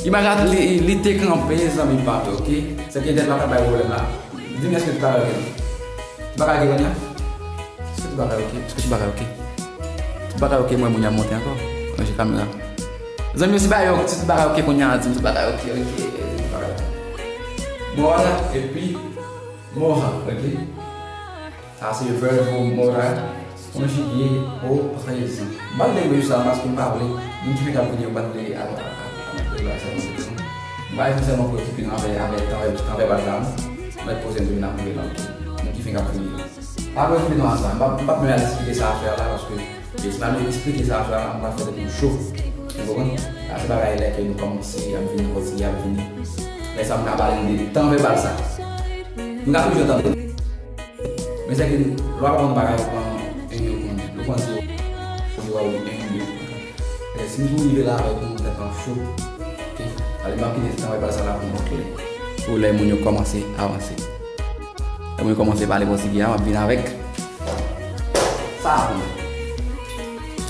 Imaj la, li, li te kanpe, zanmi pa, ok? Se ke tèt la pa bay pwoblèm la. Di m èske tout bagay ok? Tout bagay ok kounye a? Èske tout bagay ok? Èske tout bagay ok? Tout bagay ok, mwen moun y ap monte ankò. Ranje kamera. Zanmi yo, si bagay yo, si tout bagay ok kounye a, di m tout bagay ok, ok, tout bagay ok. Mora, epi, morra, ok? Sa se vèb moral konjige o prezan. M pa vle jis la paske m pa vle moun ki fenk ap vini yo pa vle a, a, a, a, a, m pa espesyalman preokipe nou avè, avè tan, tan vèbal la, non. Mèt poze m vin ap vle nan moun ki fenk ap vini yo. Pa preokipe nou a sa. M pa, m pa menm al esplike sa aswè a la paske si m al esplike sa aswè a la, m pral fè tèt mwen cho. Ou konprann? Sa se bagay lè ke nou kòmanse ap vini, kontinye ap vini. Lè sa m ka pale nou de tan vèbal sa. Nou ka toujou tande. Men se ke lè w ap aprann bagay, ou pran en, ou pran de, ou pran zewo, ou pran en, de. E si m tou rive la avèk nou, tèt lan cho. Ok? Ale m ap kite tan vèbal sa la pou nou klè. Pou lè moun yo kòmanse avanse. Lè moun yo kòmanse pale pòtigè a, m ap vin avèk sa a pou nou.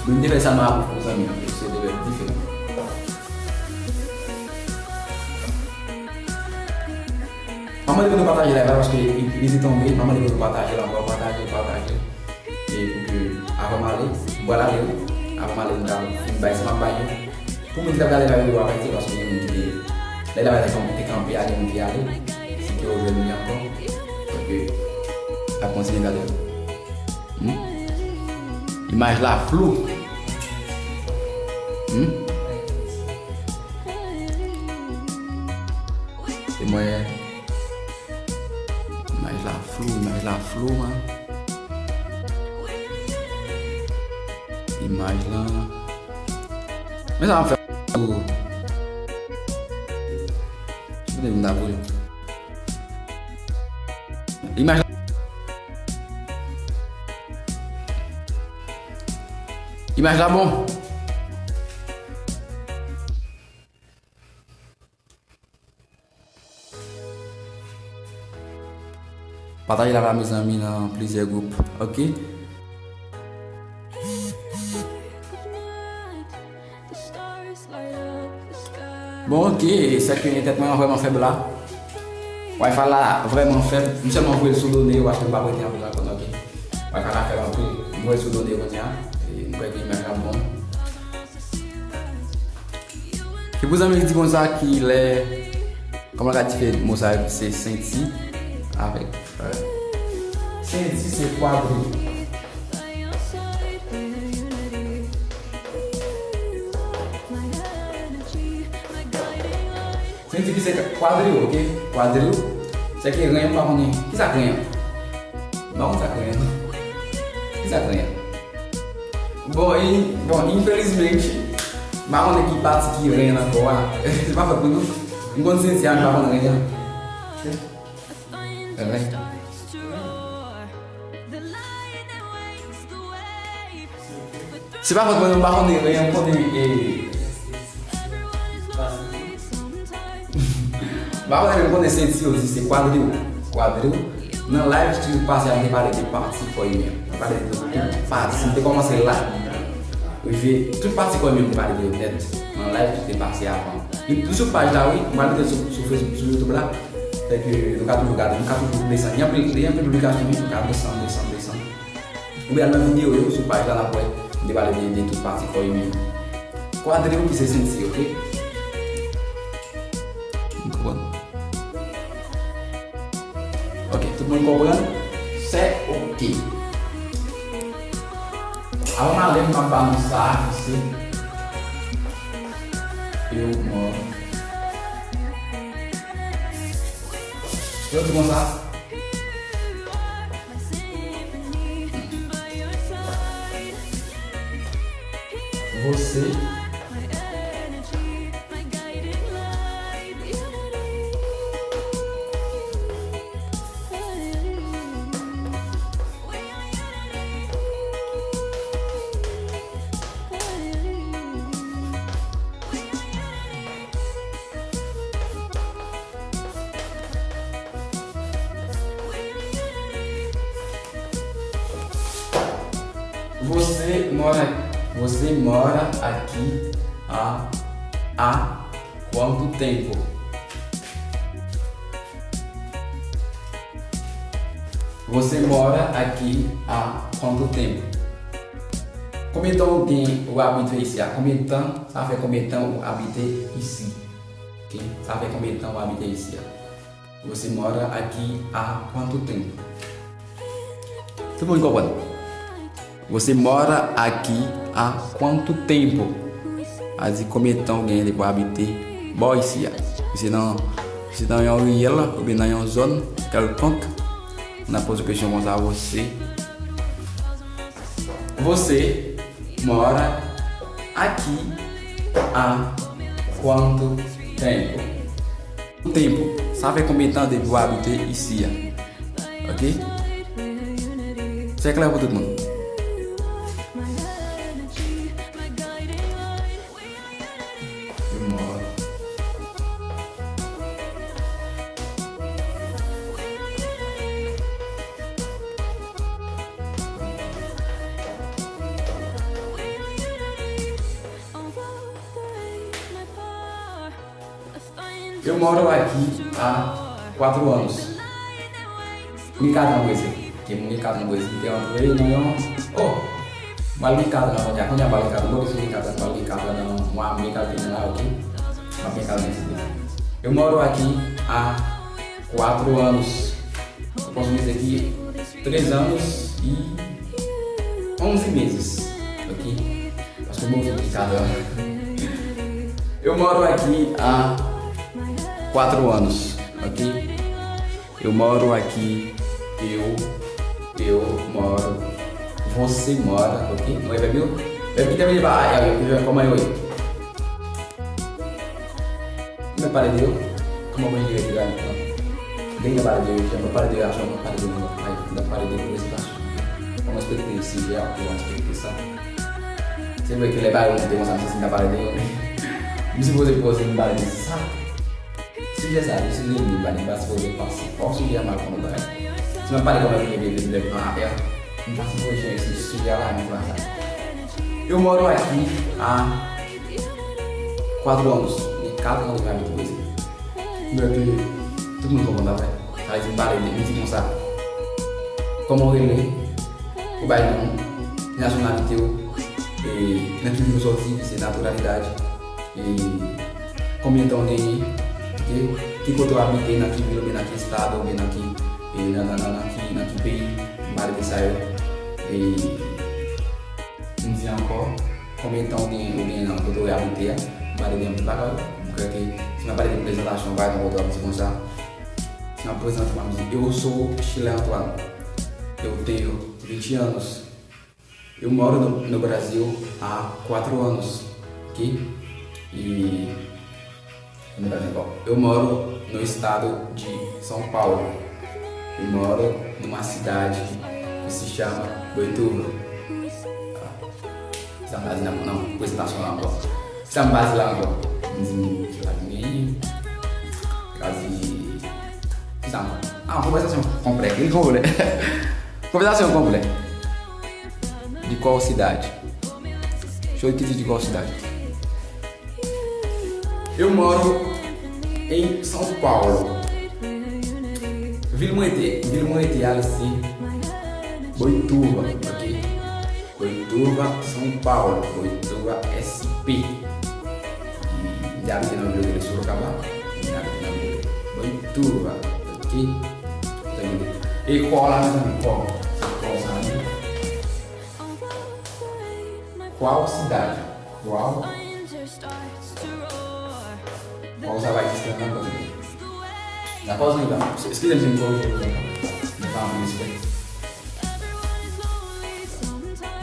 Men m te fè sa nan akouf pou zanmi an, se de vèb diferan. Mwen mande pou nou pataje live la paske li, li te tonbe. Mwen mande pou nou pataje l ankò, pataje, pataje. E pou ke, avan m ale, m pral ale wi. Avan m ale, m pral fin bay sa m ap bay yo. Pou moun ki t ap gade live yo, yo ap rete paske gen moun ki te, lè live la te kanpe, te kanpe a, gen moun ki ale. Si ke yo jwenn li ankò, donk, ap kontinye gade yo. Hmm? Imaj la flou. Hmm? Se mwen. Imaj la flou, imaj la flou, man. Imaj la. Men sa m ap fè. Kite m ta voye. Imaj la. Imaj la bon. Pataje live la, mezanmi, nan plizyè gwoup. Ok? Bon, ok, se ke entèt mwen an vrèman fèb la. Wi-Fi la vrèman fèb. M sèlman voye l sou done yo paske m pa prete anpil ankò, ok? Wi-Fi la fèb anpil. M voye l sou done yo kounye a. E m kwè ke imaj la bon. Ki pou zanmi di konsa ki lè, kòman ka difere mo sa yo ki se senti avèk, euh, senti se kwadri. Senti ki se kwadri, ok? Kwadri, se ke ren, m pa konnen. Ki sa k ren an? M pa konn sa k ren an. Ki sa k ren an? Bon, e, bon, infelizmente, m pa konnen ki pati ki ren nan kò a. Se pa fòt mwen non. M konn senti a, m pa konn ren an. Ren. Se pa fòt mwen non, m pa konnen ren an, m konnen, e, m pa konnen, men m konnen senti yo di se kwadri. Kwadri. Nan live ki pase a, m te pale de pati kò imen. M pale de tout pati. M te kòmanse la. Rive tout pati kò imen, m te pale de yo nèt. Nan live ki te pase avan. Li, li sou paj la, wi. M pral mete l sou, sou Facebook, sou YouTube la. Fè ke nou ka toujou gade, nou ka toujou desann. Gen anpil, gen anpil piblikasyon, wi. Nou ka desann, desann, desann. Oubyen al nan videyo yo sou paj la, n ap wè. M te pale de, de tout pati kò imen. Kwadri yo ki se senti, ok? Nou konprann? Ok, tout moun konprann? Se ok. Avan m ale, m ap ba nou sa, se eu moro. Yo di konsa. Você. Você mora, você mora aqui há, há quanto tempo? Você mora aqui há quanto tempo? Konbyen tan ou gen, ou abite isi a? Konbyen tan, sa fè konbyen tan ou abite isi? Ok? Sa fè konbyen tan ou abite isi a? Você mora aqui há quanto tempo? Tout moun konprann. Você mora aqui há quanto tempo? A di konbyen tan ou genyen depi w abite bò isi a. Se nan, se nan yon riyèl oubyen nan yon zòn kèlkonk, n ap poze kesyon konsa, você. Você mora aqui há quanto tempo? Tempo. Sa fè konbyen tan depi w abite isi a? Ok? Se klè pou tout moun? Eu moro aqui há quatro anos. Mwen gen katran Brezil. Ok, mwen gen katran Brezil. Te antre nan yon, oh, mwen gen katran kounye a, kounye a mwen gen katran. Mwen gen katran, mwen gen katran nan mwa me k ap vini la, ok? Mwen gen katran Brezil. Eu moro aqui há quatro anos. Eu posso dizer que três anos e onze meses, ok? Paske mwen gen katran. Eu moro aqui há quatro anos, ok? Eu moro aqui, eu, eu moro. Você mora, ok? Mwen vèb yo. Vèb ki tèmine pa a, yo, yo, kòman yo ye? Mwen pale de yo. Kòman mwen jere piramid lan? Depi mwen pale de yo, mwen pale de relasyon, mwen pale de mwen, mwen pale de relasyon. Mwen respekte sijè a, mwen respekte sa. Se vre ke lè bagay yo monte konsa, m santi m ta pale de yo, men m sipoze poze m pale de sa. Sijè sa, li sijè li, li pa, li pa sipoze pase. Fò sijè a mal konn bagay. Si mwen pale kòman vini vini vini lè pran afè, m pa sipoze jere si sijè a la, men se pa sa. Eu moro aqui há quatro anos. Li kat an depi m abite Brezil. Donk, tout moun konprann sa fè. Sa vle di m pale de, m di konsa. Kòman w rele? Ou bay non w, nasyonalite w, e nan ki vil ou sòti, ki se natiralidade, e konbyen tan w genyen, ok? Ki kote w abite, nan ki vil oubyen nan ki estado oubyen nan ki, e nan, nan, nan, nan ki, nan ki peyi, m pale de sa yo. E m di ankò, konbyen tan w genyen, ou genyen nan kote w abite a, m pale de anpil bagay. M kwè ke si m ap pale de prezantasyon, pa egzanp, kote w ap di konsa, si m ap prezante m, m ap di, eu sou Chile Antoine, eu tenho vinte anos. Eu moro no, no Brasil há quatro anos, ok? E, no Brasil, bom, eu moro no estado de São Paulo. Eu moro numa cidade que se chama Boituva. Ah, sa m pa di nan, nan prezantasyon la ankò. Sa m pa di la ankò. M di, ki la vini. Kazi. Ki sa ankò? Ah, konvèsasyon konplè. Ki konplè? Konvèsasyon konplè. De qual cidade? Show ki di de qual cidade? Eu moro em São Paulo. Vil mwen te, vil mwen te al se Boituva, ok? Boituva, São Paulo, Boituva S P. M te abite nan vil yo rele Sorocaba, m te abite nan vil yo rele Boituva, ok? E kò la, mezanmi, kò. Se kò sa, wi. Wow, sida. Wow. Wow, sa va egziste nan kòd. Dakò, zanmi pa m. Eskize m si m korije w, men pa anpil respè.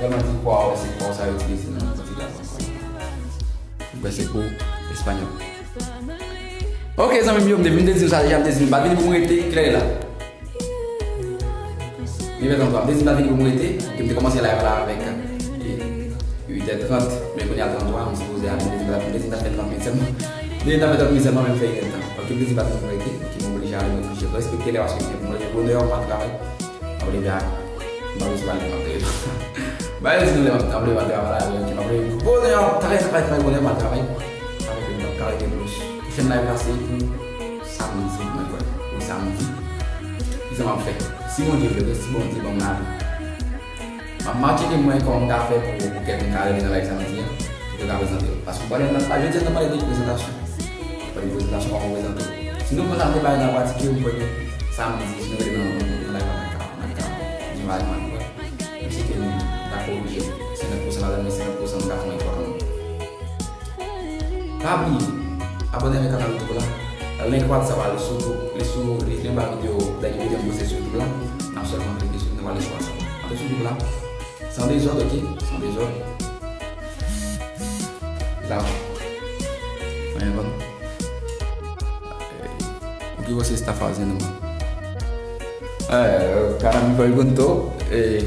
Lè mwen di kwa, wè se kwa sa yo itilize nan kantite la ankò. Mwen kwè se pou espanyòl. Ok, zanmi m yo, m te vin te di m sa deja, m te di m pa vini pou m rete, kilè l la? Li fè trantwa, m te di m pa vini pou m rete, ke m te kòmanse live la avèk, e, uit è trant, men kounye a trantwa, m sipoze ale, m te di m pa, m te di m ta fè trant minit sèlman. M te di m ta fè trant minit sèlman, men m fè inèdtan. Ok, m te di m pa vini pou m rete, ok, m oblije ale, m oblije respekte lè paske gen pou mwen, bonè, m al travay. M ap leve a, m pa bezwen pale de mwen. Ba yo di nou lè m ap leve al travay la, yo di m ap leve bonè, travay, travay, travay, bonè, m al travay. Avèk yo, m ap travay de plis. Pwochèn live la se pou samdi, mwen kwè. Pou samdi. Kisa m ap fè? Si Bondye vle, si Bondye ban m lavi. M ap tcheke mwen kòman m ka fè pou, pou kèk moun ka rele nan live samdi an, pou yo ka prezante yo. Paske m pale nan, jodi a, n ap pale de prezantasyon. Pale de prezantasyon, kòman prezante w. Si nou pran sa nou te bay nan pratike, m kwè ke samdi, si nou rete nan, nan, nan live la, n ap ka, n ap ka gen variman, wi. Menm si ke nou ta korije senkant pousan ladan, men senkant pousan nou ka fè yon efò kanmenm. Pa bliye abòne avèk kanal YouTube la. Link WhatsApp la, li sou, li sou, li, li anba videyo, dènye videyo m poste sou YouTube la. N ap sèlman klike sou li, nou va ale sou WhatsApp. Antre sou YouTube la. San dezòd, ok? San dezòd. La. Mwen bon. O que você está fazendo, mano? É, o cara me perguntou, é,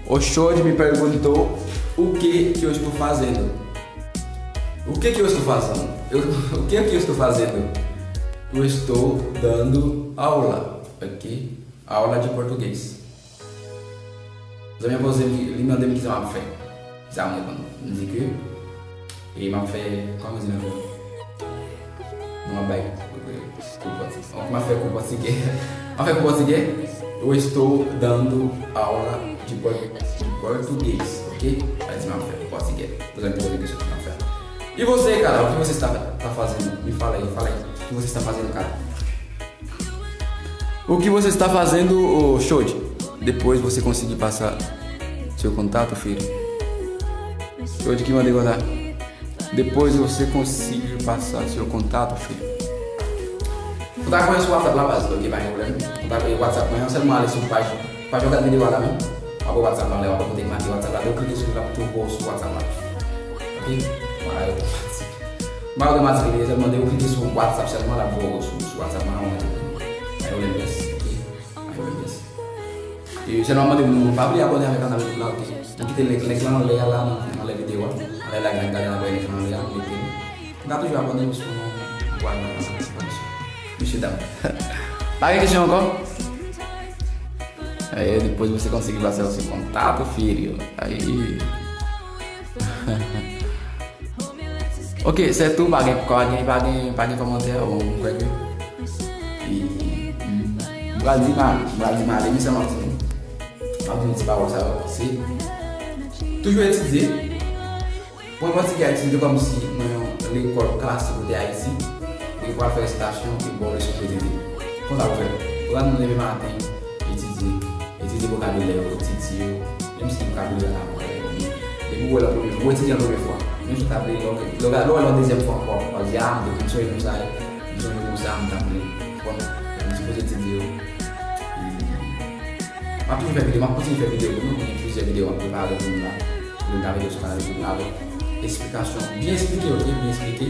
o Xod me perguntou o que que eu estou fazendo. O que que eu estou fazendo? Eu, o que que eu estou fazendo? Eu estou dando aula, ok? Aula de português. Zanmi an poze m, li mande m kisa m ap fè. Kisa m reponn? M di ke, e m ap fè, kòman di nan kreyòl? Nou ap bay kou pòtigè. M ap fè kou pòtigè. M ap fè kou pòtigè. Eu estou dando aula de por-, de português, ok? Sa vle di m ap fè kou pòtigè. Poze m poze kesyon ki m ap fè. E você, cara, o que você está, está fazendo? Me fala aí, fala aí. O que você está fazendo, cara? O que você está fazendo, ô Xod? Depois você conseguir passar seu contato, filho. Xod ki mande kontak. Depois você conseguir passar seu contato, filho. Kontak mwen sou WhatsApp la, baz, ok, pa gen pwoblèm. Kontak WhatsApp mwen an, sèlman ale sou paj, paj yo gade videyo a la menm. W ap wè WhatsApp la, lè w ap kontakte m ak WhatsApp la, lè w klike sou li, l ap twouve w sou WhatsApp la. Ok? Mwen otomatik. Mwen otomatik, li sèlman de ou klike sou WhatsApp sèlman, l ap voye w sou, sou WhatsApp mwen, mwen te pran. Ay, ou lè blès, ok? Ay, ou lè blès. E sèlman mande moun pa bliye abòne avèk kanal YouTube la, ok? Nou kite link, link lan anlè a la, nan, anlè videyo a. Anlè la, gade, gade, anlè link lan anlè a, nou mete li. Nou ka toujou abòne, paske nou, nou pral nan, nan, nan, mesye dam. Pa gen kesyon ankò? Aí, depois você consegue passar o seu contato, filho. Aí. Ok, se tou, pa gen, pa gen, pa gen, pa gen kòmantè, bon, m kwè ke. E, m pral di mal, m pral di mal, men sa m ap di nou. M ap di nou ti pawòl sa yo, se toujou etidye. Pwen pòtigè a itilize kòmsi nan yon lekòl klasik kote Ayiti, epi pral fè resitasyon, epi ba w leson pou etidye. Konsa pou fè. Ou ka leve maten, etidye, etidye vokabilè yo, etidye yo, menm si vokabilè a pa bon, depi ou wè l an premye fwa, ou etidye l an premye fwa. Menm si w ta vle, lè w, lè w wè l an dezyèm fwa ankò, w ap di, a, m te konn sonje pou sa, m sonje pou sa, m ta vle, konprann, m sipoze etidye yo. M ap toujou fè videyo, m ap kontinye fè videyo pou nou, gen plizyè videyo m ap prepare pou nou la, pou nou ka mete sou kanal YouTube la avèk esplikasyon byen esplike, ok, byen esplike.